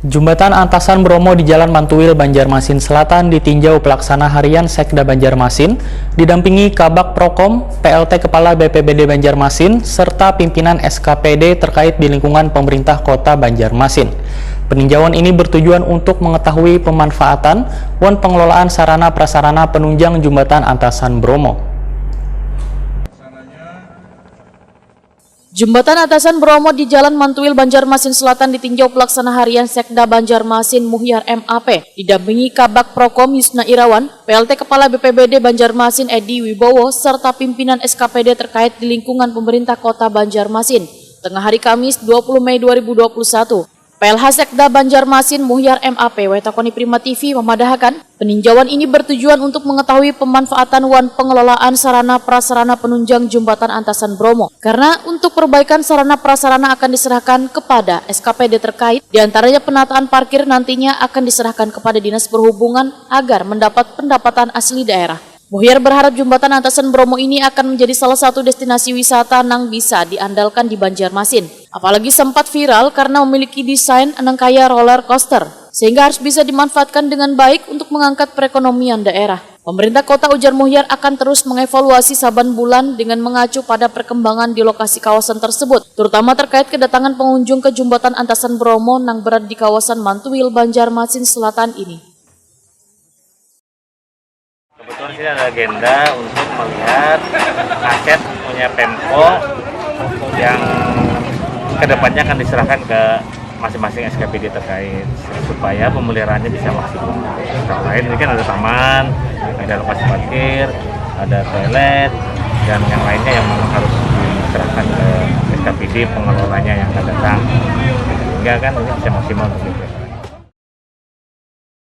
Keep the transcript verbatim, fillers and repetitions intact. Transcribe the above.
Jumbatan Antasan Bromo di Jalan Mantuil, Banjarmasin Selatan ditinjau Pelaksana Harian Sekda Banjarmasin, didampingi Kabak Prokom, P L T Kepala B P B D Banjarmasin, serta pimpinan S K P D terkait di lingkungan pemerintah kota Banjarmasin. Peninjauan ini bertujuan untuk mengetahui pemanfaatan wan pengelolaan sarana prasarana penunjang Jumbatan Antasan Bromo. Jumbatan Antasan Bromo di Jalan Mantuil, Banjarmasin Selatan ditinjau Pelaksana Harian Sekda Banjarmasin Muhyar M A P, didampingi Kabak Prokom Yusna Irawan, P L T Kepala B P B D Banjarmasin Edi Wibowo, serta pimpinan S K P D terkait di lingkungan pemerintah kota Banjarmasin, tengah hari Kamis dua puluh Mei dua ribu dua puluh satu. P L H Sekda Banjarmasin Muhyar M A P, Wetakoni Prima T V, memadahakan, peninjauan ini bertujuan untuk mengetahui pemanfaatan wan pengelolaan sarana prasarana penunjang Jumbatan Antasan Bromo, karena untuk perbaikan sarana prasarana akan diserahkan kepada S K P D terkait, diantaranya penataan parkir nantinya akan diserahkan kepada Dinas Perhubungan agar mendapat pendapatan asli daerah. Muhyar berharap Jumbatan Antasan Bromo ini akan menjadi salah satu destinasi wisata nang bisa diandalkan di Banjarmasin. Apalagi sempat viral karena memiliki desain nang kaya roller coaster, sehingga harus bisa dimanfaatkan dengan baik untuk mengangkat perekonomian daerah. Pemerintah kota, ujar Muhyar, akan terus mengevaluasi saban bulan dengan mengacu pada perkembangan di lokasi kawasan tersebut, terutama terkait kedatangan pengunjung ke Jumbatan Antasan Bromo nang berada di kawasan Mantuil, Banjarmasin Selatan ini. Kebetulan sini ada agenda untuk melihat aset punya Pemko yang kedepannya akan diserahkan ke masing-masing S K P D terkait supaya pemeliharaannya bisa maksimal. Antara lain ini kan ada taman, ada lokasi parkir, ada toilet, dan yang lainnya yang memang harus diserahkan ke S K P D pengelolanya yang akan datang. Sehingga kan ini bisa maksimal begitu.